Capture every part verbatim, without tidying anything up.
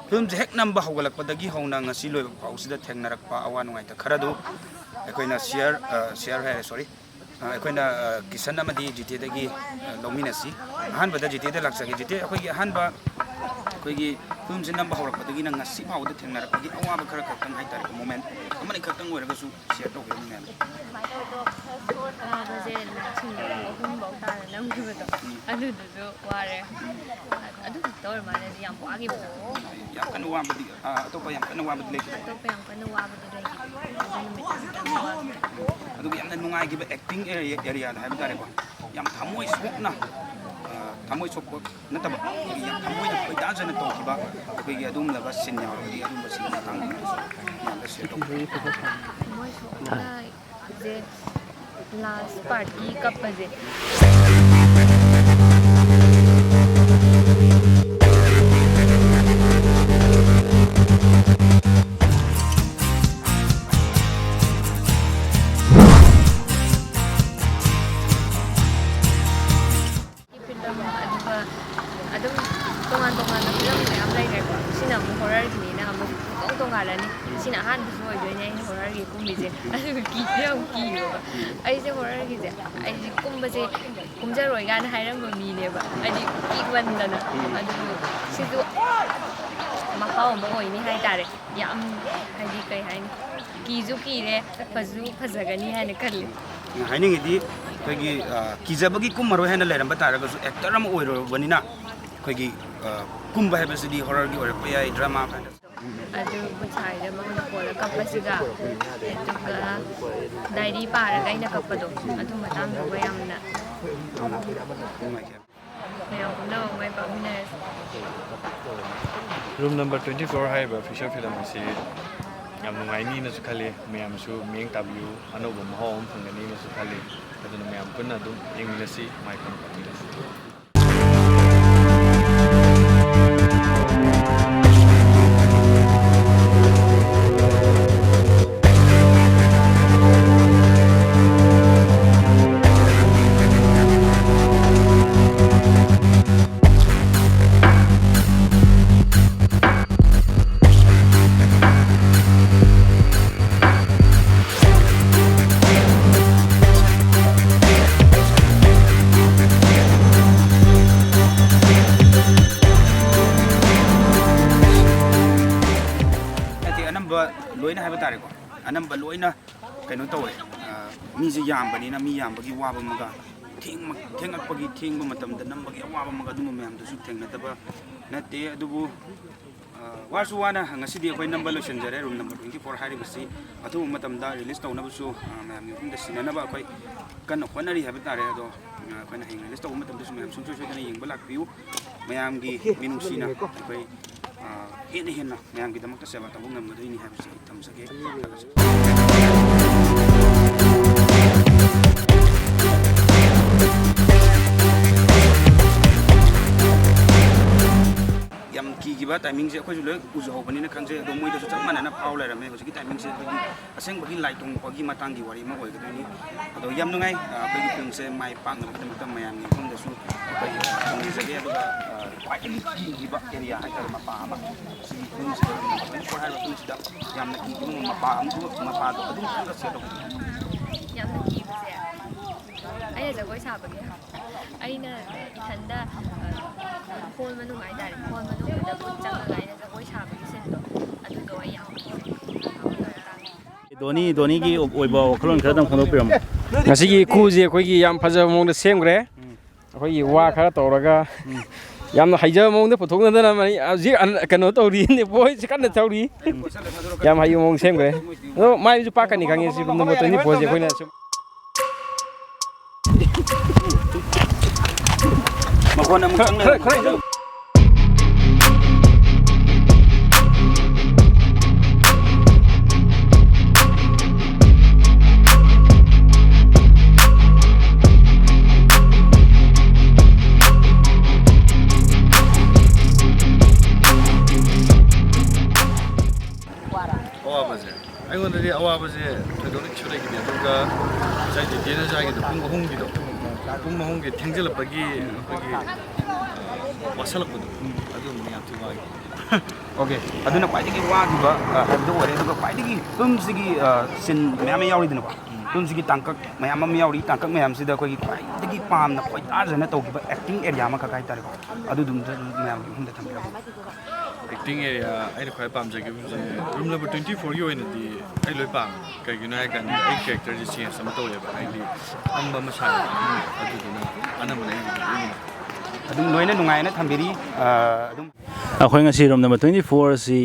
ꯐꯤꯂꯝꯁꯦ ꯍꯦꯛ ꯅꯝꯕ ꯍꯧꯒꯠꯂꯛꯄꯗꯒꯤ ꯍꯧꯅ ꯉꯁꯤ ꯂꯣꯏꯕ ꯐꯥꯎꯁꯤꯗ ꯊꯦꯡꯅꯔꯛꯄ ꯑꯋꯥ ꯅꯨꯡꯉꯥꯏꯇ ꯈꯔꯗꯨ ꯑꯩꯈꯣꯏꯅ ꯁꯤꯌꯥꯔ, ꯑ, ꯁꯤꯌꯥꯔ ꯍꯥꯏꯔꯦ, ꯁꯣꯔꯤ, ꯑ, ꯑꯩꯈꯣꯏꯅ, ꯑ, ꯀꯤꯁꯟ ꯑꯃꯗꯤ ꯖꯤꯇꯦꯗꯒꯤ, ꯑ, ꯂꯧꯃꯤꯟꯅꯁꯤ꯫ ꯑꯍꯥꯟꯕꯗ ꯖꯤꯇꯦꯗ ꯂꯥꯛꯆꯒꯦ꯫ ꯖꯤꯇꯦ, ꯑꯩꯈꯣꯏꯒꯤ ꯑꯍꯥꯟꯕ ꯑꯩꯈꯣꯏꯒꯤ ꯐꯤꯂꯝꯁꯦ ꯅꯝꯕ ꯍꯧꯔꯛꯄꯗꯒꯤꯅ ꯉꯁꯤ ꯐꯥꯎꯕꯗ ꯊꯦꯡꯅꯔꯛꯄꯒꯤ ꯑꯋꯥꯕ ꯈꯔ ꯈꯛꯇꯪ ꯍꯥꯏꯇꯥꯔꯦ, ꯃꯣꯃꯦꯟ ꯑꯃꯅꯤ ꯈꯛꯇꯪ ꯑꯣꯏꯔꯒꯁꯨ ꯁꯤꯌꯥꯔ ꯇꯧꯕꯤꯔꯝꯃꯨ ꯃꯌꯥꯝ꯫ ꯑꯋꯥꯕꯁꯦ ꯂꯥꯛꯁꯤꯟꯕ ꯑꯍꯨꯝꯐꯧ ꯇꯥꯅ ꯅꯝꯈꯤꯕꯗꯣ, ꯑꯗꯨꯗꯨꯁꯨ ꯋꯥꯔꯦ꯫ ꯑꯗꯨ ꯈꯛꯇ ꯑꯣꯏꯔ ꯃꯥꯜꯂꯦ ꯌꯥꯝ ꯋꯥꯈꯤꯕꯗꯣ꯫ ꯌꯥꯝ ꯀꯟꯅ ꯋꯥꯕꯗꯤ, ꯑ, ꯑꯇꯣꯞꯄ ꯌꯥꯝ ꯀꯟꯅ ꯋꯥꯕꯗꯤ ꯂꯩꯇ꯭ꯔꯦ꯫ ꯑꯇꯣꯞꯄ ꯌꯥꯝ ꯀꯟꯅ ꯋꯥꯕꯗꯤ ꯂꯩꯇꯦ꯫ ꯑꯗꯨ ꯅꯨꯃꯤꯠꯇꯨ ꯈꯤꯇꯪ ꯋꯥꯈꯤ꯫ ꯑꯗꯨꯒ ꯌꯥꯝꯅ ꯅꯨꯡꯉꯥꯏꯈꯤꯕ ꯑꯦꯛꯇꯤꯡ ꯑꯦꯔꯤꯌꯥ, ꯑꯦꯔꯤꯌꯥꯗ ꯍꯥꯏꯕ ꯇꯥꯔꯦꯀꯣ, ꯌꯥꯝ ꯊꯃꯣꯏ ꯁꯣꯛꯅ, ꯑ, ꯊꯃꯣꯏ ꯁꯣꯛꯄ ꯅꯠꯇꯕ, ꯑꯩꯈꯣꯏꯒꯤ ꯌꯥꯝ ꯊꯃꯣꯏꯅ ꯈꯣꯏꯗꯥꯖꯅ ꯇꯧꯈꯤꯕ ꯑꯩꯈꯣꯏꯒꯤ ꯑꯗꯨꯒꯨꯝꯂꯕ ꯁꯤꯟ ꯌꯥꯎꯔꯒꯗꯤ ꯑꯗꯨꯒꯨꯝꯕ ꯁꯤꯟꯒꯤ ꯃꯇꯥꯡꯗ ꯃꯌꯥꯝꯗ ꯁꯤꯌꯔ ꯇꯧꯕꯤꯌꯨ꯫ ꯊꯃꯣꯏ ꯁꯣꯛꯅ ꯁꯦ ꯂꯥꯁ ꯄꯥꯔꯠꯀꯤ ꯀꯞꯄꯁꯦ꯫ ꯐꯤꯂꯝ, ꯑꯗꯨꯒ ꯑꯗꯨꯝ ꯇꯣꯉꯥꯟ ꯇꯣꯉꯥꯟꯕ ꯐꯤꯂꯝ ꯃꯌꯥꯝ ꯂꯩꯈ꯭ꯔꯦꯀꯣ꯫ ꯁꯤꯅ ꯑꯃꯨꯛ ꯍꯣꯔꯔꯒꯤꯅꯤꯅ ꯑꯃꯨꯛ ꯇꯣꯡ ꯇꯣꯡꯉꯥꯜꯂꯅꯤ꯫ ꯁꯤꯅ ꯑꯍꯥꯟꯕꯁꯨ ꯑꯣꯏꯗꯣꯏꯅꯦ ꯑꯩꯅ ꯍꯣꯔꯔꯒꯤ ꯀꯨꯝꯃꯤꯁꯦ꯫ ꯑꯗꯨꯒ ꯀꯤꯁꯨ ꯌꯥꯝ ꯀꯤꯌꯦꯕ꯫ ꯑꯩꯁꯦ ꯍꯣꯔꯔꯒꯤꯁꯦ, ꯑꯩꯁꯦ ꯀꯨꯝꯕꯁꯦ ꯀꯨꯝꯖꯔꯣꯏ ꯀꯥꯏꯅ ꯍꯥꯏꯔꯝꯕ ꯃꯤꯅꯦꯕ, ꯍꯥꯏꯗꯤ ꯀꯤꯃꯟꯗꯅ꯫ ꯑꯗꯨꯕꯨ ꯁꯤꯁꯨ ꯃꯍꯥꯎ ꯑꯃ ꯑꯣꯏꯅꯤ ꯍꯥꯏꯇꯥꯔꯦ꯫ ꯌꯥꯝ, ꯍꯥꯏꯗꯤ, ꯀꯩ ꯍꯥꯏꯅꯤ, ꯀꯤꯁꯨ ꯀꯤꯔꯦ, ꯐꯁꯨ ꯐꯖꯒꯅꯤ ꯍꯥꯏꯅ ꯈꯜꯂꯤ꯫ ꯍꯥꯏꯅꯤꯡꯉꯤꯗꯤ, ꯑꯩꯈꯣꯏꯒꯤ, ꯑ, ꯀꯤꯖꯕꯒꯤ ꯀꯨꯝꯃꯔꯣꯏ ꯍꯥꯏꯅ ꯂꯩꯔꯝꯕ ꯇꯥꯔꯒꯁꯨ, ꯑꯦꯛꯇꯔ ꯑꯃ ꯑꯣꯏꯔꯨꯔꯕꯅꯤꯅ ꯑꯩꯈꯣꯏꯒꯤ, ꯑ, ꯀꯨꯝꯕ ꯍꯥꯏꯕꯁꯤꯗꯤ ꯍꯣꯔꯔꯒꯤ ꯑꯣꯏꯔꯛꯄ ꯌꯥꯏ, ꯗ꯭ꯔꯃꯥ, ꯐꯦꯟꯇꯥꯁꯤ꯫ ꯑꯗꯨ ꯕꯨꯠ ꯁꯥꯏꯗ ꯃꯉꯣꯟꯗ ꯀꯣꯜꯂ ꯀꯞꯄꯁꯤꯒ, ꯑꯗꯨꯒ ꯗꯥꯏꯔꯤ ꯄꯥꯔꯒ ꯑꯩꯅ ꯀꯞꯄꯗꯣ, ꯑꯗꯨ ꯃꯇꯥꯡꯗꯨꯒ ꯌꯥꯝꯅ ꯅꯨꯡꯉꯥꯏꯈꯤ꯫ ꯃꯌꯥꯝ ꯄꯨꯝꯅꯃꯛ ꯃꯥꯏ ꯄꯥꯛꯃꯤꯟꯅꯔꯁꯤ꯫ Room number twenty four ꯍꯥꯏꯔꯤꯕ feature film ꯑꯁꯤ ꯌꯥꯝ ꯅꯨꯡꯉꯥꯏꯅꯤꯅꯁꯨ ꯈꯜꯂꯤ꯫ ꯃꯌꯥꯝꯁꯨ ꯃꯤꯠꯌꯦꯡ ꯇꯥꯕꯤꯌꯨ, ꯑꯅꯧꯕ ꯃꯍꯥꯎ ꯑꯃ ꯐꯪꯒꯅꯤꯅꯁꯨ ꯈꯜꯂꯤ꯫ ꯑꯗꯨꯅ ꯃꯌꯥꯝ ꯄꯨꯟꯅ ꯑꯗꯨꯝ ꯌꯦꯡꯃꯤꯟꯅꯁꯤ, ꯃꯥꯏ ꯄꯥꯛꯅ ꯄꯥꯛꯃꯤꯟꯅꯁꯤ꯫ ꯂꯣꯏꯅ ꯍꯥꯏꯕ ꯇꯥꯔꯦꯀꯣ, ꯑꯅꯝꯕ ꯂꯣꯏꯅ ꯀꯩꯅꯣ ꯇꯧꯋꯦ꯫ ꯑ, ꯃꯤꯁꯦ ꯌꯥꯝꯕꯅꯤꯅ, ꯃꯤ ꯌꯥꯝꯕꯒꯤ ꯋꯥꯕ ꯑꯃꯒ, ꯊꯦꯡꯃ-, ꯊꯦꯡꯉꯛꯄꯒꯤ ꯊꯦꯡꯕ ꯃꯇꯝꯗ ꯅꯝꯕꯒꯤ ꯑꯋꯥꯕ ꯑꯃꯒ, ꯑꯗꯨꯝꯕ ꯃꯌꯥꯝꯗꯨꯁꯨ ꯊꯦꯡꯅꯗꯕ ꯅꯠꯇꯦ꯫ ꯑꯗꯨꯕꯨ, ꯑ, ꯋꯥꯁꯨ ꯋꯥꯅ ꯉꯁꯤꯗꯤ ꯑꯩꯈꯣꯏ ꯅꯝꯕ ꯂꯣꯏꯁꯤꯟꯖꯔꯦ꯫ Room number twenty four ꯍꯥꯏꯔꯤꯕꯁꯤ ꯑꯊꯨꯕ ꯃꯇꯝꯗ release ꯇꯧꯅꯕꯁꯨ, ꯑ, ꯃꯌꯥꯝꯒꯤ ꯃꯐꯝꯗ ꯁꯤꯟꯅꯅꯕ ꯑꯩꯈꯣꯏ ꯀꯟꯅ ꯍꯣꯠꯅꯔꯤ ꯍꯥꯏꯕ ꯇꯥꯔꯦ꯫ ꯑꯗꯣ, ꯑ, ꯑꯩꯈꯣꯏꯅ ꯍꯌꯦꯡ release ꯇꯧꯕ ꯃꯇꯝꯗꯁꯨ ꯃꯌꯥꯝ ꯁꯨꯡꯁꯣꯏ ꯁꯣꯏꯗꯅ ꯌꯦꯡꯕ ꯂꯥꯛꯄꯤꯌꯨ꯫ ꯃꯌꯥꯝꯒꯤ ꯃꯤꯅꯨꯡꯁꯤꯅ ꯑꯩꯈꯣꯏ, ꯑ, ꯍꯦꯟꯅ ꯍꯦꯟꯅ ꯃꯌꯥꯝꯒꯤꯗꯃꯛꯇ ꯁꯦꯕꯥ ꯇꯧꯕ ꯉꯝꯒꯗꯣꯏꯅꯤ ꯍꯥꯏꯕꯁꯤ ꯑꯩ ꯊꯝꯖꯒꯦ꯫ ꯌꯥꯝ ꯀꯤꯈꯤꯕ timingꯁꯦ ꯑꯩꯈꯣꯏꯁꯨ ꯂꯣꯏ ꯎꯖꯍꯧꯕꯅꯤꯅ ꯈꯪꯖꯩ, ꯑꯗꯣ ꯃꯣꯏꯗꯁꯨ ꯆꯞ ꯃꯥꯟꯅꯅ ꯐꯥꯎ ꯂꯩꯔꯝꯃꯦ꯫ ꯍꯧꯖꯤꯛꯀꯤ timingꯁꯦ ꯑꯩꯈꯣꯏꯒꯤ ꯑꯁꯦꯡꯕꯒꯤ ꯂꯥꯏ ꯇꯣꯡꯕꯒꯤ ꯃꯇꯥꯡꯒꯤ ꯋꯥꯔꯤ ꯑꯃ ꯑꯣꯏꯒꯗꯣꯏꯅꯤ꯫ ꯑꯗꯣ ꯌꯥꯝ ꯅꯨꯡꯉꯥꯏ, ꯑ, ꯑꯩꯈꯣꯏꯒꯤ filmꯁꯦ ꯃꯥꯏ ꯄꯥꯛꯅꯕꯒꯤꯗꯃꯛꯇ ꯃꯌꯥꯝꯒꯤ ꯃꯐꯝꯗꯁꯨ ꯑꯩꯈꯣꯏ ꯊꯧꯅꯤꯖꯒꯦ꯫ ꯑꯗꯨꯒ, ꯑ, ꯈ꯭ꯋꯥꯏꯗꯒꯤ ꯀꯤꯈꯤꯕ area ꯍꯥꯏꯇꯥꯔꯦ, ꯃꯄꯥ ꯑꯃ, ꯁꯤꯒꯤ filmꯁꯤꯗ, ꯇ꯭ꯋꯦꯟꯇꯤ ꯐꯣꯔ ꯍꯥꯏꯔꯤꯕ filmꯁꯤꯗ ꯌꯥꯝꯅ ꯀꯤꯈꯤꯕ ꯃꯄꯥ ꯑꯃꯁꯨ, ꯃꯄꯥꯗꯣ ꯑꯗꯨꯝ ꯈꯤꯇꯪꯒ share ꯇꯧꯕꯤꯌꯨ꯫ ꯌꯥꯝꯅ ꯀꯤꯕꯁꯦ ꯑꯩꯅ ꯖꯒꯣꯏ ꯁꯥꯕꯒꯤ, ꯑꯩꯅ ꯏꯊꯟꯗ, ꯑ, hall ꯃꯅꯨꯡ ꯍꯥꯏꯇꯥꯔꯦ, hall ꯃꯅꯨꯡꯗꯨꯗ ꯆꯪꯉꯒ ꯑꯩꯅ ꯖꯒꯣꯏ ꯁꯥꯕꯒꯤ sceneꯗꯣ, ꯑꯗꯨꯗꯣ ꯑꯩ ꯌꯥꯝ ꯀꯤꯈꯤꯕ꯫ ꯗꯣꯅꯤ, ꯗꯣꯅꯤꯒꯤ ꯑꯣꯏꯕ ꯋꯥꯈꯜꯂꯣꯟ ꯈꯔꯗꯪ ꯐꯣꯡꯗꯣꯛꯄꯤꯔꯝꯃꯣ꯫ ꯉꯁꯤꯒꯤ ꯀꯨꯁꯦ ꯑꯩꯈꯣꯏꯒꯤ ꯌꯥꯝ ꯐꯖꯕ ꯃꯑꯣꯡꯗ ꯁꯦꯝꯈ꯭ꯔꯦ꯫ ꯑꯩꯈꯣꯏꯒꯤ ꯋꯥ ꯈꯔ ꯇꯧꯔꯒ ꯌꯥꯝꯅ ꯍꯩꯖꯕ ꯃꯑꯣꯡꯗ ꯄꯨꯊꯣꯛꯅꯗꯅ ꯃꯔꯤ-, ꯍꯧꯖꯤꯛ ꯑꯟ-, ꯀꯩꯅꯣ ꯇꯧꯔꯤ, ꯅꯦꯄꯣꯏꯁꯦ ꯀꯟꯅ ꯇꯧꯔꯤ꯫ ꯌꯥꯝ ꯍꯩꯕ ꯃꯑꯣꯡ ꯁꯦꯝꯈ꯭ꯔꯦ꯫ ꯑꯗꯣ ꯃꯥꯏꯁꯨ ꯄꯥꯛꯀꯅꯤ ꯈꯪꯉꯦ ꯁꯤ room number twenty fourꯁꯦ ꯑꯩꯈꯣꯏꯅ ꯁꯨꯝ ꯃꯈꯣꯟ ꯑꯃꯨꯛ ꯆꯪ ꯂꯩꯔꯝꯃꯦ꯫ ꯑꯋꯥꯕꯁꯦ, ꯑꯩꯉꯣꯟꯗꯗꯤ ꯑꯋꯥꯕꯁꯦ ꯊꯣꯏꯗꯣꯛꯅ ꯀꯩꯁꯨ ꯂꯩꯈꯤꯗꯦ꯫ ꯑꯗꯨꯒ ꯉꯁꯥꯏ ꯇꯦꯇꯦꯅꯁꯨ ꯍꯥꯏꯈꯤꯗꯣ, ꯄꯨꯡ ꯑꯍꯨꯝꯒꯤꯗꯣ, ꯄꯨꯡ ꯑꯍꯨꯝꯒꯤ ꯊꯦꯡꯖꯤꯜꯂꯛꯄꯒꯤ ꯑꯩꯈꯣꯏꯒꯤ, ꯑ, ꯋꯥꯁꯜꯂꯛꯄꯗꯣ, ꯑꯗꯨꯝꯕꯗꯤ ꯌꯥꯝ ꯊꯤ ꯋꯥꯈꯤ꯫ OK, ꯑꯗꯨꯅ ꯈ꯭ꯋꯥꯏꯗꯒꯤ ꯋꯥꯈꯤꯕ, ꯑ, ꯍꯥꯏꯕꯗꯣ ꯑꯣꯏꯔꯦ꯫ ꯑꯗꯨꯒ ꯈ꯭ꯋꯥꯏꯗꯒꯤ filmꯁꯤꯒꯤ, ꯑ, scene ꯃꯌꯥꯝ ꯑꯃ ꯌꯥꯎꯔꯤꯗꯅꯀꯣ, filmꯁꯤꯒꯤ ꯇꯥꯡꯀꯛ ꯃꯌꯥꯝ ꯑꯃ ꯌꯥꯎꯔꯤ꯫ ꯇꯥꯡꯀꯛ ꯃꯌꯥꯝꯁꯤꯗ ꯑꯩꯈꯣꯏꯒꯤ ꯈ꯭ꯋꯥꯏꯗꯒꯤ ꯄꯥꯝꯅ ꯈꯣꯏꯗꯥꯖꯅ ꯇꯧꯈꯤꯕ acting area ꯑꯃꯈꯛ ꯍꯥꯏꯇꯥꯔꯦꯀꯣ, ꯑꯗꯨꯗꯨꯝꯇ ꯃꯌꯥꯝꯒꯤ ꯃꯐꯝꯗ ꯊꯝꯕꯤꯔꯝꯃꯣ꯫ ꯁꯤꯇꯤꯡ ꯑꯦꯔꯤꯌꯥ ꯑꯩꯅ ꯈ꯭ꯋꯥꯏ ꯄꯥꯝꯖꯈꯤꯕꯁꯦ ꯔꯨꯝ ꯅꯝꯕꯔ ꯇ꯭ꯋꯦꯟꯇꯤ ꯐꯣꯔꯒꯤ ꯑꯣꯏꯅꯗꯤ ꯑꯩ ꯂꯣꯏ ꯄꯥꯝꯃꯦ꯫ ꯀꯩꯒꯤꯅꯣ ꯍꯥꯏ ꯀꯥꯟꯗ ꯑꯩ ꯀꯦꯔꯦꯛꯇꯔꯁꯦ ꯆꯦꯟꯖ ꯑꯃ ꯇꯧꯋꯦꯕ, ꯍꯥꯏꯗꯤ ꯈꯪꯕ ꯑꯃ ꯁꯥꯏꯌꯦꯕ, ꯑꯗꯨꯗꯨꯅ ꯑꯅꯝꯕꯅ ꯑꯩꯒꯤꯗꯤ ꯂꯣꯏꯅ ꯑꯗꯨꯝ ꯂꯣꯏꯅ ꯅꯨꯡꯉꯥꯏꯅ ꯊꯝꯕꯤꯔꯤ꯫ ꯑꯗꯨꯝ ꯑꯩꯈꯣꯏ ꯉꯁꯤ ꯔꯨꯝ ꯅꯝꯕꯔ ꯇ꯭ꯋꯦꯟꯇꯤ ꯐꯣꯔ ꯑꯁꯤ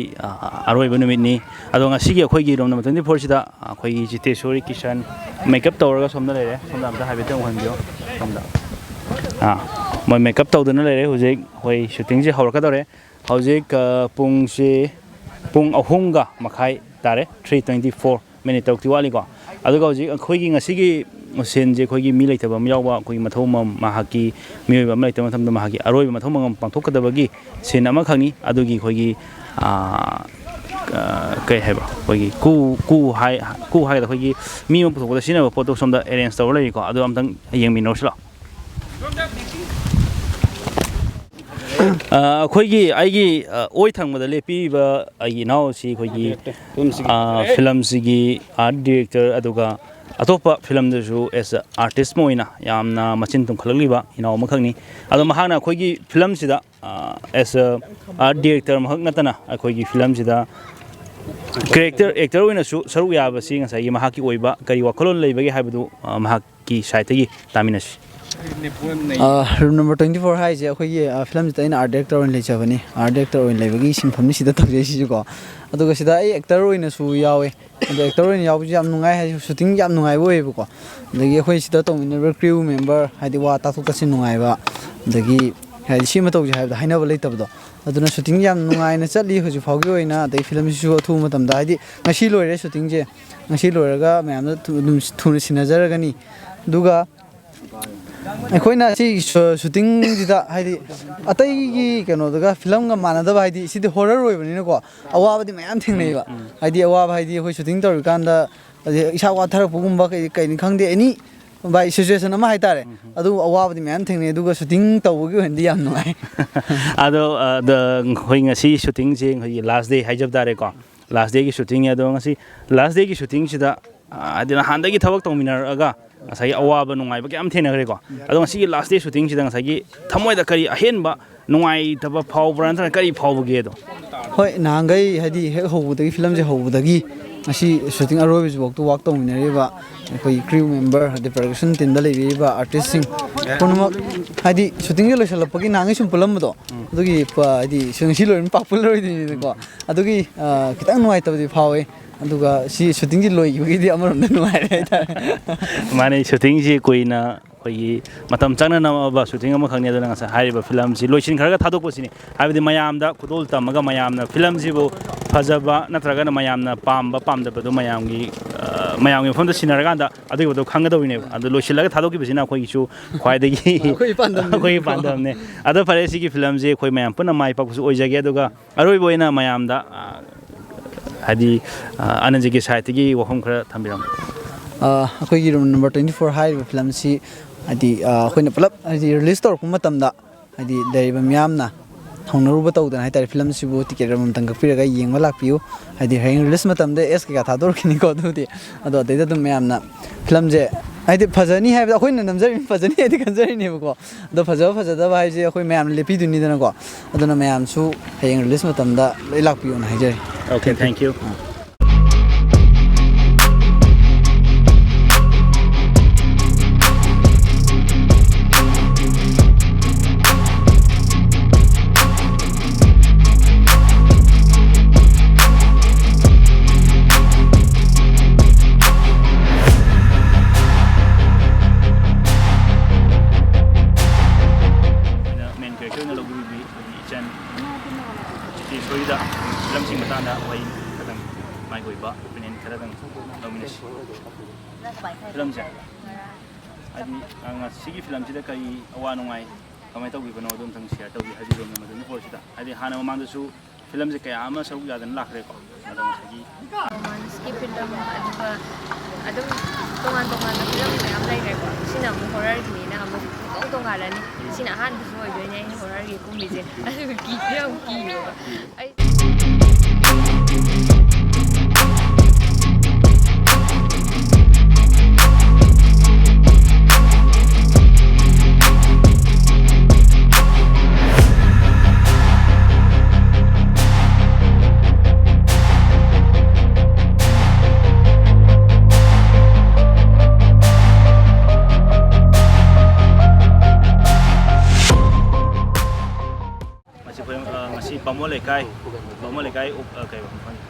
ꯑꯔꯣꯏꯕ ꯅꯨꯃꯤꯠꯅꯤ꯫ ꯑꯗꯣ ꯉꯁꯤꯒꯤ ꯑꯩꯈꯣꯏꯒꯤ ꯔꯨꯝ ꯅꯝꯕꯔ ꯇ꯭ꯋꯦꯟꯇꯤ ꯐꯣꯔꯁꯤꯗ ꯑꯩꯈꯣꯏꯒꯤ ꯖꯤꯇꯦꯁꯣꯔꯤ, ꯀꯤꯁꯟ ꯃꯦꯀꯞ ꯇꯧꯔꯒ ꯁꯣꯝꯗ ꯂꯩꯔꯦ꯫ ꯁꯣꯝꯗ ꯑꯝꯇ ꯍꯥꯏꯐꯦꯠꯇꯪ ꯎꯍꯟꯕꯤꯌꯣ꯫ ꯁꯣꯝꯗ, ꯑꯥ, ꯃꯣꯏ ꯃꯦꯀꯞ ꯇꯧꯗꯨꯅ ꯂꯩꯔꯦ꯫ ꯍꯧꯖꯤꯛ ꯑꯩꯈꯣꯏ ꯁꯨꯇꯤꯡꯁꯦ ꯍꯧꯔꯛꯀꯗꯧꯔꯦ꯫ ꯍꯧꯖꯤꯛ, ꯑ, ꯄꯨꯡꯁꯤ ꯄꯨꯡ ꯑꯍꯨꯝꯒ ꯃꯈꯥꯏ ꯇꯥꯔꯦ, ꯊ꯭ꯔꯤ ꯇ꯭ꯋꯦꯟꯇꯤ ꯐꯣꯔ, ꯃꯤꯅꯤꯠ ꯇꯔꯨꯛꯇꯤ ꯋꯥꯠꯂꯤꯀꯣ꯫ ꯑꯗꯨꯒ ꯍꯧꯖꯤꯛ ꯑꯩꯈꯣꯏꯒꯤ ꯉꯁꯤꯒꯤ ꯁꯤꯟꯁꯦ ꯑꯩꯈꯣꯏꯒꯤ ꯃꯤ ꯂꯩꯇꯕ ꯑꯃ ꯌꯥꯎꯕ, ꯑꯩꯈꯣꯏꯒꯤ ꯃꯊꯧ ꯑꯃ, ꯃꯍꯥꯛꯀꯤ ꯃꯤꯑꯣꯏꯕ ꯑꯃ ꯂꯩꯇꯕ ꯃꯇꯝꯗ ꯃꯍꯥꯛꯀꯤ ꯑꯔꯣꯏꯕ ꯃꯊꯧ ꯃꯉꯝ ꯄꯥꯡꯊꯣꯛꯀꯗꯕꯒꯤ ꯁꯤꯟ ꯑꯃꯈꯛꯅꯤ꯫ ꯑꯗꯨꯒꯤ ꯑꯩꯈꯣꯏꯒꯤ, ꯑ, ꯑ, ꯀꯩ ꯍꯥꯏꯕ, ꯑꯩꯈꯣꯏꯒꯤ ꯀꯨ, ꯀꯨ ꯍꯥꯏ-, ꯀꯨ ꯍꯥꯏꯒꯗ꯭ꯔꯥ, ꯑꯩꯈꯣꯏꯒꯤ ꯃꯤ ꯑꯃ ꯄꯨꯊꯣꯛꯄꯗ ꯁꯤꯖꯤꯟꯅꯕ ꯄꯣꯠꯇꯣ ꯁꯣꯝꯗ ꯑꯦꯔꯦꯟꯖ ꯇꯧꯔ ꯂꯩꯔꯤꯀꯣ꯫ ꯑꯗꯨ ꯑꯝꯇꯪ ꯌꯦꯡꯃꯤꯟꯅꯔꯨꯁꯤ ꯂꯥꯛꯑꯣ꯫ ꯑ, ꯑꯩꯈꯣꯏꯒꯤ, ꯑꯩꯒꯤ, ꯑ, ꯑꯣꯏ ꯊꯪꯕꯗ ꯂꯦꯞꯄꯤꯔꯤꯕ ꯑꯩꯒꯤ ꯏꯅꯥꯎ ꯑꯁꯤ ꯑꯩꯈꯣꯏꯒꯤ, ꯑ, ꯐꯤꯂꯝꯁꯤꯒꯤ ꯑꯥꯔꯠ ꯗꯤꯔꯦꯛꯇꯔ, ꯑꯗꯨꯒ ꯑꯇꯣꯞꯄ ꯐꯤꯂꯝꯗꯁꯨ as a artist ꯑꯃ ꯑꯣꯏꯅ ꯌꯥꯝꯅ ꯃꯆꯤꯟ ꯇꯨꯝꯈꯠꯂꯛꯂꯤꯕ ꯏꯅꯥꯎ ꯑꯃꯈꯛꯅꯤ꯫ ꯑꯗꯣ ꯃꯍꯥꯛꯅ ꯑꯩꯈꯣꯏꯒꯤ ꯐꯤꯂꯝꯁꯤꯗ, ꯑ, as a art director ꯑꯃꯈꯛ ꯅꯠꯇꯅ ꯑꯩꯈꯣꯏꯒꯤ ꯐꯤꯂꯝꯁꯤꯗ ꯀꯦꯔꯦꯛꯇꯔ ꯑꯦꯛꯇꯔ ꯑꯣꯏꯅꯁꯨ ꯁꯔꯨꯛ ꯌꯥꯕꯁꯤ ꯉꯁꯥꯏꯒꯤ ꯃꯍꯥꯛꯀꯤ ꯑꯣꯏꯕ ꯀꯔꯤ ꯋꯥꯈꯜꯂꯣꯟ ꯂꯩꯕꯒꯦ ꯍꯥꯏꯕꯗꯨ, ꯑ, ꯃꯍꯥꯛ ꯀꯤ ꯁꯥꯏꯠꯇꯒꯤ ꯇꯥꯃꯤꯟꯅꯁꯤ꯫ ꯑ, ꯔꯨꯝ ꯅꯝꯕꯔ ꯇ꯭ꯋꯦꯟꯇꯤ ꯐꯣꯔ ꯍꯥꯏꯁꯦ ꯑꯩꯈꯣꯏꯒꯤ, ꯑ, ꯐꯤꯂꯝꯁꯤꯗ ꯑꯩꯅ ꯑꯥꯔꯠ ꯗꯥꯏꯔꯦꯛꯇꯔ ꯑꯣꯏꯅ ꯂꯩꯖꯕꯅꯤ꯫ ꯑꯥꯔꯠ ꯗꯥꯏꯔꯦꯛꯇꯔ ꯑꯣꯏꯅ ꯂꯩꯕꯒꯤ ꯁꯤꯟꯐꯝꯅꯤ ꯁꯤꯗ ꯇꯧꯖꯩꯁꯤꯁꯨꯀꯣ꯫ ꯑꯗꯨꯒ ꯁꯤꯗ ꯑꯩ ꯑꯦꯛꯇꯔ ꯑꯣꯏꯅꯁꯨ ꯌꯥꯎꯋꯦ꯫ ꯑꯗꯣ ꯑꯦꯛꯇꯔ ꯑꯣꯏꯅ ꯌꯥꯎꯕꯁꯤ ꯌꯥꯝ ꯅꯨꯡꯉꯥꯏ, ꯍꯥꯏꯗꯤ ꯁꯨꯇꯤꯡ ꯌꯥꯝ ꯅꯨꯡꯉꯥꯏꯕ ꯑꯣꯏꯌꯦꯕꯀꯣ꯫ ꯑꯗꯒꯤ ꯑꯩꯈꯣꯏ ꯁꯤꯗ ꯇꯧꯃꯤꯟꯅꯔꯤꯕ ꯀ꯭ꯔꯤꯎ ꯃꯦꯝꯕꯔ, ꯍꯥꯏꯗꯤ ꯋꯥ ꯇꯥꯊꯣꯛ ꯇꯥꯁꯤꯟ ꯅꯨꯡꯉꯥꯏꯕ, ꯑꯗꯒꯤ ꯍꯥꯏꯗꯤ ꯁꯤꯃ ꯇꯧꯁꯦ ꯍꯥꯏꯕꯗ ꯍꯥꯏꯅꯕ ꯂꯩꯇꯕꯗꯣ꯫ ꯑꯗꯨꯅ ꯁꯨꯇꯤꯡ ꯌꯥꯝ ꯅꯨꯡꯉꯥꯏꯅ ꯆꯠꯂꯤ ꯍꯧꯖꯤꯛ ꯐꯥꯎꯒꯤ ꯑꯣꯏꯅ꯫ ꯑꯗꯩ ꯐꯤꯂꯝꯁꯤꯁꯨ ꯑꯊꯨꯕ ꯃꯇꯝꯗ, ꯍꯥꯏꯗꯤ ꯉꯁꯤ ꯂꯣꯏꯔꯦ ꯁꯨꯇꯤꯡꯁꯦ, ꯉꯁꯤ ꯂꯣꯏꯔꯒ ꯃꯌꯥꯝꯗ ꯊꯨ-, ꯑꯗꯨꯝ ꯊꯨꯅ ꯁꯤꯟꯅꯖꯔꯒꯅꯤ꯫ ꯑꯗꯨꯒ ꯑꯩꯈꯣꯏꯅ ꯁꯤ ꯁꯨ-, ꯁꯨꯇꯤꯡꯁꯤꯗ ꯍꯥꯏꯗꯤ ꯑꯇꯩꯒꯤ ꯀꯩꯅꯣꯗꯨꯒ ꯐꯤꯂꯝꯒ ꯃꯥꯟꯅꯗꯕ, ꯍꯥꯏꯗꯤ ꯁꯤꯗꯤ ꯍꯣꯔꯔ ꯑꯣꯏꯕꯅꯤꯅꯀꯣ, ꯑꯋꯥꯕꯗꯤ ꯃꯌꯥꯝ ꯊꯦꯡꯅꯩꯕ꯫ ꯎꯝ, ꯎꯝ꯫ ꯍꯥꯏꯗꯤ ꯑꯋꯥꯕ ꯍꯥꯏꯗꯤ ꯑꯩꯈꯣꯏ ꯁꯨꯇꯤꯡ ꯇꯧꯔꯤꯀꯥꯟꯗ ꯍꯥꯏꯗꯤ ꯏꯁꯥ ꯋꯥꯊꯔꯛꯄꯒꯨꯝꯕ, ꯀꯩ, ꯀꯩꯅꯤ ꯈꯪꯗꯦ, ꯑꯦꯅꯤ ꯕꯥꯏ ꯁꯤꯆꯨꯋꯦꯁꯟ ꯑꯃ ꯍꯥꯏꯇꯥꯔꯦ꯫ ꯎꯝ, ꯎꯝ꯫ ꯑꯗꯨ ꯑꯋꯥꯕꯗꯤ ꯃꯌꯥꯝ ꯊꯦꯡꯅꯩ, ꯑꯗꯨꯒ ꯁꯨꯇꯤꯡ ꯇꯧꯕꯒꯤ ꯑꯣꯏꯅꯗꯤ ꯌꯥꯝ ꯅꯨꯡꯉꯥꯏ꯫ ꯑꯗꯣ, ꯑ, ꯗ-, ꯑꯩꯈꯣꯏ ꯉꯁꯤ ꯁꯨꯇꯤꯡꯁꯦ ꯑꯩꯈꯣꯏꯒꯤ ꯂꯥꯁ ꯗꯦ ꯍꯥꯏꯖꯕ ꯇꯥꯔꯦꯀꯣ꯫ ꯂꯥꯁ ꯗꯦꯒꯤ ꯁꯨꯇꯤꯡꯅꯤ꯫ ꯑꯗꯣ ꯉꯁꯤ ꯂꯥꯁ ꯗꯦꯒꯤ ꯁꯨꯇꯤꯡꯁꯤꯗ, ꯑ, ꯍꯥꯏꯗꯤ ꯅꯍꯥꯟꯗꯒꯤ ꯊꯕꯛ ꯇꯧꯃꯤꯟꯅꯔꯛꯑꯒ ꯉꯁꯥꯏꯒꯤ ꯑꯋꯥꯕ ꯅꯨꯡꯉꯥꯏꯕ ꯀꯌꯥꯝ ꯊꯦꯡꯅꯈ꯭ꯔꯦꯀꯣ꯫ ꯑꯗꯣ ꯉꯁꯤꯒꯤ ꯂꯥꯁ ꯗꯦ ꯁꯨꯇꯤꯡꯁꯤꯗ ꯉꯁꯥꯏꯒꯤ ꯊꯃꯣꯏꯗ ꯀꯔꯤ ꯑꯍꯦꯟꯕ ꯅꯨꯡꯉꯥꯏꯇꯕ ꯐꯥꯎꯕ꯭ꯔꯥ, ꯅꯠꯇ꯭ꯔꯒ ꯀꯔꯤ ꯐꯥꯎꯕꯒꯦ ꯑꯗꯣ? ꯍꯣꯏ, ꯅꯍꯥꯟꯈꯩ ꯍꯥꯏꯗꯤ ꯍꯦꯛ ꯍꯧꯕꯗꯒꯤ, ꯐꯤꯂꯝꯁꯦ ꯍꯧꯕꯗꯒꯤ ꯉꯁꯤ ꯁꯨꯇꯤꯡ ꯑꯔꯣꯏꯕꯁꯤꯐꯥꯎꯗ ꯋꯥꯛ ꯇꯧꯃꯤꯟꯅꯔꯤꯕ ꯑꯩꯈꯣꯏ ꯀ꯭ꯔꯤꯎ ꯃꯦꯝꯕꯔ, ꯑꯗꯩ ꯄ꯭ꯔꯗꯛꯁꯟ ꯇꯤꯝꯗ ꯂꯩꯕꯤꯔꯤꯕ ꯑꯥꯔꯇꯤꯁꯁꯤꯡ ꯄꯨꯝꯅꯃꯛ, ꯍꯥꯏꯗꯤ ꯁꯨꯇꯤꯡꯁꯦ ꯂꯣꯏꯁꯤꯜꯂꯛꯄꯒꯤ, ꯅꯍꯥꯟꯈꯩ ꯁꯨꯝ ꯄꯨꯜꯂꯝꯕꯗꯣ, ꯑꯗꯨꯒꯤ ꯄ-, ꯍꯥꯏꯗꯤ ꯁꯤ ꯉꯁꯤ ꯂꯣꯏꯅ ꯄꯥꯛ ꯄꯨꯜꯂꯔꯣꯏꯗꯣꯏꯅꯤꯅꯀꯣ, ꯑꯗꯨꯒꯤ ꯑ, ꯈꯤꯇꯪ ꯅꯨꯡꯉꯥꯏꯇꯕꯗꯤ ꯐꯥꯎꯋꯦ꯫ ꯑꯗꯨꯒ ꯁꯤ ꯁꯨꯇꯤꯡꯁꯤ ꯂꯣꯏꯈꯤꯕꯒꯤꯗꯤ ꯑꯃꯔꯣꯝꯗ ꯅꯨꯡꯉꯥꯏꯔꯦ ꯍꯥꯏꯇꯥꯔꯦ꯫ ꯃꯥꯅꯦ, ꯁꯨꯇꯤꯡꯁꯤ ꯀꯨꯏꯅ ꯑꯩꯈꯣꯏꯒꯤ ꯃꯇꯝ ꯆꯪꯅ ꯅꯝꯃꯕ ꯁꯨꯇꯤꯡ ꯑꯃꯈꯛꯅꯤ꯫ ꯑꯗꯨꯅ ꯉꯁꯥꯏ ꯍꯥꯏꯔꯤꯕ ꯐꯤꯂꯝꯁꯤ ꯂꯣꯏꯁꯤꯟꯈ꯭ꯔꯒ ꯊꯥꯗꯣꯛꯄꯁꯤꯅꯤ꯫ ꯍꯥꯏꯕꯗꯤ ꯃꯌꯥꯝꯗ ꯈꯨꯗꯣꯜ ꯇꯝꯃꯒ ꯃꯌꯥꯝꯅ ꯐꯤꯂꯝꯁꯤꯕꯨ ꯐꯖꯕ ꯅꯠꯇ꯭ꯔꯒꯅ ꯃꯌꯥꯝꯅ ꯄꯥꯝꯕ ꯄꯥꯝꯗꯕꯗꯨ ꯃꯌꯥꯝꯒꯤ, ꯑ, ꯃꯌꯥꯝꯒꯤ ꯃꯐꯝꯗ ꯁꯤꯟꯅꯔꯀꯥꯟꯗ ꯑꯗꯨꯒꯤ ꯄꯣꯠꯇꯣ ꯈꯪꯒꯗꯧꯔꯤꯅꯦꯕ꯫ ꯑꯗꯨ ꯂꯣꯏꯁꯤꯜꯂꯒ ꯊꯥꯗꯣꯛꯈꯤꯕꯁꯤꯅ ꯑꯩꯈꯣꯏꯒꯤꯁꯨ ꯈ꯭ꯋꯥꯏꯗꯒꯤ ꯑꯩꯈꯣꯏꯒꯤ ꯄꯥꯟꯗꯝꯅꯤ꯫ ꯑꯩꯈꯣꯏꯒꯤ ꯄꯥꯟꯗꯝꯅꯦ꯫ ꯑꯗꯣ ꯐꯔꯦ, ꯁꯤꯒꯤ ꯐꯤꯂꯝꯁꯤ ꯑꯩꯈꯣꯏ ꯃꯌꯥꯝ ꯄꯨꯟꯅ ꯃꯥꯏ ꯄꯥꯛꯄꯁꯨ ꯑꯣꯏꯖꯒꯦ꯫ ꯑꯗꯨꯒ ꯑꯔꯣꯏꯕ ꯑꯣꯏꯅ ꯃꯌꯥꯝꯗ, ꯑ, ꯍꯥꯏꯗꯤ, ꯑ, ꯑꯅꯟꯖꯤꯒꯤ ꯁꯥꯏꯠꯇꯒꯤ ꯋꯥꯐꯝ ꯈꯔ ꯊꯝꯕꯤꯔꯝꯃꯨ꯫ ꯑ, ꯑꯩꯈꯣꯏꯒꯤ Room Number Twenty Four ꯍꯥꯏꯔꯤꯕ ꯐꯤꯂꯝꯁꯤ ꯍꯥꯏꯗꯤ, ꯑ, ꯑꯩꯈꯣꯏꯅ ꯄꯨꯂꯞ ꯍꯥꯏꯗꯤ ꯔꯤꯂꯤꯁ ꯇꯧꯔꯛꯄ ꯃꯇꯝꯗ ꯍꯥꯏꯗꯤ ꯂꯩꯔꯤꯕ ꯃꯤꯌꯥꯝꯅ ꯍꯧꯅꯔꯨꯕ ꯇꯧꯗꯅ ꯍꯥꯏꯇꯥꯔꯦ, ꯐꯤꯂꯝꯁꯤꯕꯨ ꯇꯤꯀꯦꯠ ꯑꯃꯃꯝꯇꯪ ꯀꯛꯄꯤꯔꯒ ꯌꯦꯡꯕ ꯂꯥꯛꯄꯤꯌꯨ꯫ ꯍꯥꯏꯗꯤ ꯍꯌꯦꯡ ꯔꯤꯂꯤꯁ ꯃꯇꯝꯗ ꯑꯦꯁ ꯀꯩꯀꯥ ꯊꯥꯗꯣꯔꯛꯈꯤꯅꯤꯀꯣ, ꯑꯗꯨꯕꯨꯗꯤ꯫ ꯑꯗꯣ ꯑꯗꯩꯗ ꯑꯗꯨꯝ ꯃꯌꯥꯝꯅ ꯐꯤꯂꯝꯁꯦ ꯍꯥꯏꯗꯤ ꯐꯖꯅꯤ ꯍꯥꯏꯕꯗ ꯑꯩꯈꯣꯏꯅ ꯅꯝꯖꯔꯤꯕ ꯐꯖꯅꯤ ꯍꯥꯏꯗꯤ ꯈꯟꯖꯔꯤꯅꯦꯕꯀꯣ꯫ ꯑꯗꯣ ꯐꯖꯕ ꯐꯖꯗꯕ ꯍꯥꯏꯁꯦ ꯑꯩꯈꯣꯏ ꯃꯌꯥꯝꯅ ꯂꯦꯞꯄꯤꯗꯣꯏꯅꯤꯗꯅꯀꯣ꯫ ꯑꯗꯨꯅ ꯃꯌꯥꯝꯁꯨ ꯍꯌꯦꯡ ꯔꯤꯂꯤꯁ ꯃꯇꯝꯗ ꯂꯣꯏ ꯂꯥꯛꯄꯤꯌꯣꯅ ꯍꯥꯏꯖꯔꯤ꯫ Okay, thank you. ꯑꯩꯈꯣꯏꯅ ꯃꯦꯟ ꯀꯦꯔꯦꯛꯇꯔ ꯑꯣꯏꯅ ꯂꯧꯕꯤꯔꯤꯕꯤ ꯑꯩꯈꯣꯏꯒꯤ ꯏꯆꯟ ꯆꯤꯆꯦ ꯁꯣꯏꯗ ꯐꯤꯂꯝꯁꯤꯡ ꯃꯇꯥꯡꯗ ꯋꯥꯔꯤ ꯈꯔꯗꯪ, ꯃꯥꯏꯒꯤ ꯑꯣꯏꯕ ꯑꯣꯄꯤꯅꯤꯌꯟ ꯈꯔꯗꯪ ꯂꯧꯃꯤꯟꯅꯁꯤ꯫ ꯐꯤꯂꯝꯁꯦ ꯍꯥꯏꯗꯤ, ꯑ, ꯉꯁꯤꯒꯤ ꯐꯤꯂꯝꯁꯤꯗ ꯀꯔꯤ ꯑꯋꯥ ꯅꯨꯡꯉꯥꯏ, ꯀꯃꯥꯏꯅ ꯇꯧꯈꯤꯕꯅꯣ, ꯑꯗꯨ ꯑꯝꯇꯪ ꯁꯤꯌꯔ ꯇꯧꯕꯤ-, ꯍꯥꯏꯕꯤꯔꯣꯅꯦ ꯃꯗꯨꯅꯤ ꯍꯣꯔꯁꯤꯗ꯫ ꯍꯥꯏꯗꯤ ꯍꯥꯟꯅ ꯃꯃꯥꯡꯗꯁꯨ ꯐꯤꯂꯝꯁꯦ ꯀꯌꯥ ꯑꯃ ꯁꯔꯨꯛ ꯌꯥꯗꯅ ꯂꯥꯛꯈ꯭ꯔꯦꯀꯣ꯫ ꯑꯗꯣ ꯉꯁꯥꯏꯒꯤ ꯔꯣꯃꯥꯟꯁꯀꯤ ꯐꯤꯂꯝ, ꯑꯗꯨꯒ ꯑꯗꯨꯝ ꯇꯣꯉꯥꯟ ꯇꯣꯉꯥꯟꯕ ꯐꯤꯂꯝ ꯃꯌꯥꯝ ꯂꯩꯈ꯭ꯔꯦꯀꯣ꯫ ꯁꯤꯅ ꯑꯃꯨꯛ ꯍꯣꯔꯔꯒꯤꯅꯤꯅ ꯑꯃꯨꯛ ꯏꯇꯣꯡ ꯇꯣꯡꯉꯥꯜꯂꯅꯤ꯫ ꯁꯤꯅ ꯑꯍꯥꯟꯕꯁꯨ ꯑꯣꯏꯗꯣꯏꯅꯦ ꯑꯩꯅ ꯍꯣꯔꯔꯒꯤ ꯀꯨꯝꯃꯤꯁꯦ꯫ ꯑꯗꯨꯒ ꯀꯤꯁꯨ ꯌꯥꯝ ꯀꯤꯌꯦꯕ꯫ ꯑꯩ ꯂꯩꯀꯥꯏ, ꯕꯥꯃꯣꯟ ꯂꯩꯀꯥꯏ, ꯑꯣ, ꯑ, ꯀꯩ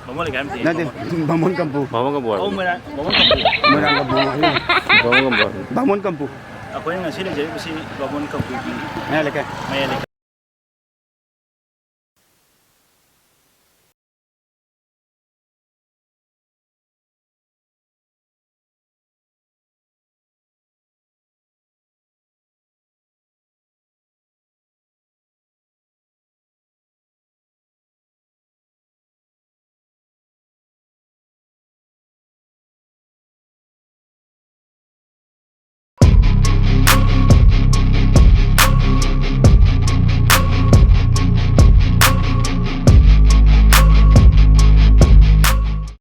ꯕꯥꯃꯣꯟ ꯂꯩꯀꯥꯏ ꯅꯠꯇꯦ, ꯅꯠꯇꯦ, ꯕꯥꯃꯣꯟ ꯀꯝꯄꯨ꯫ ꯕꯥꯃꯣꯟ ꯀꯝꯄꯨ ꯑꯣ, ꯍꯥꯏꯕꯅꯤ꯫ ꯃꯣꯏꯔꯥꯡ, ꯕꯥꯃꯣꯟ ꯀꯝꯄꯨ꯫ ꯃꯣꯏꯔꯥꯡ ꯀꯝꯄꯨ ꯍꯥꯏꯕꯅꯤ꯫ ꯕꯥꯃꯣꯟ ꯀꯝꯄꯨ꯫ ꯕꯥꯃꯣꯟ ꯀꯝꯄꯨ꯫ ꯑꯩꯈꯣꯏꯅ ꯉꯁꯤ ꯂꯩꯖꯔꯤꯕꯁꯤ ꯕꯥꯃꯣꯟ ꯀꯝꯄꯨꯒꯤ ꯃꯌꯥꯏ ꯂꯩꯀꯥꯏ꯫ ꯃꯌꯥꯏ ꯂꯩꯀꯥꯏ꯫